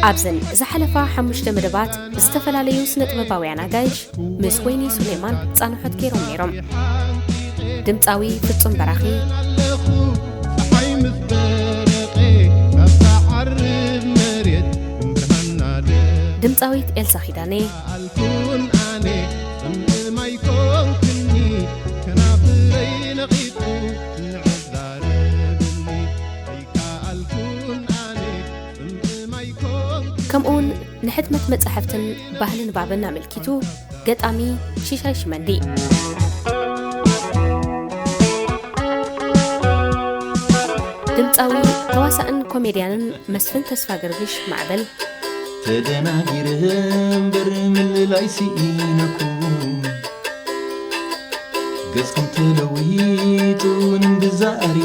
ኣብዘን ዝሓለፋ ሓሙሽተ መደባት ዝተፈላለዩ ስነ ጥበባውያን ኣጋይሽ ምስ ወይኒ ሱሌማን ጻንሖት ገይሮም ነይሮም። ድምፃዊ ፍጹም በራኺ፣ ድምፃዊት ኤልሳ ኪዳነ፣ ከምኡውን ንሕትመት መጻሕፍትን ባህሊ ንባብን ኣመልኪቱ ገጣሚ ሽሻይ ሽመንዲ። ድምፃዊ፣ ተዋሳእን ኮሜድያንን መስፍን ተስፋ ገርግሽ ማዕበል። ተደናጊረ እምበር ምልላይ ስኢነኩም፣ ገጽኩም ተለዊጡ ንምብዛሪ።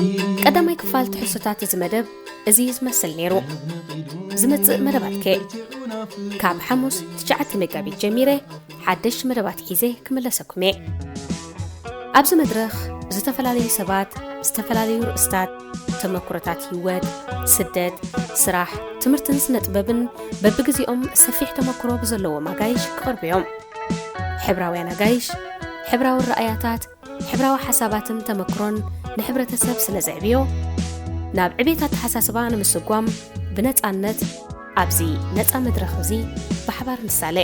ቀዳማይ ክፋል ትሕዝቶታት እዚ መደብ እዚ እዩ ዝመስል ነይሩ። ዝመጽእ መደባትከ? ካብ ሓሙስ ትሽዓተ መጋቢት ጀሚረ ሓደሽቲ መደባት ሒዘ ክምለሰኩም እየ። ኣብዚ መድረኽ ዝተፈላለዩ ሰባት፣ ዝተፈላለዩ ርእስታት፣ ተመኩሮታት ህይወት፣ ስደት፣ ስራሕ፣ ትምህርትን ስነ ጥበብን በብግዜኦም ሰፊሕ ተመኩሮ ብዘለዎም ኣጋይሽ ክቐርቡ እዮም። ሕብራውያን ኣጋይሽ፣ ሕብራዊ ረኣያታት፣ ሕብራዊ ሓሳባትን ተመክሮን ንሕብረተሰብ ስለ ዘዕብዮ፣ ናብ ዕቤት ኣተሓሳስባ ንምስጓም ብነጻነት ኣብዚ ነጻ መድረኽ እዚ ብሓባር ንሳለ።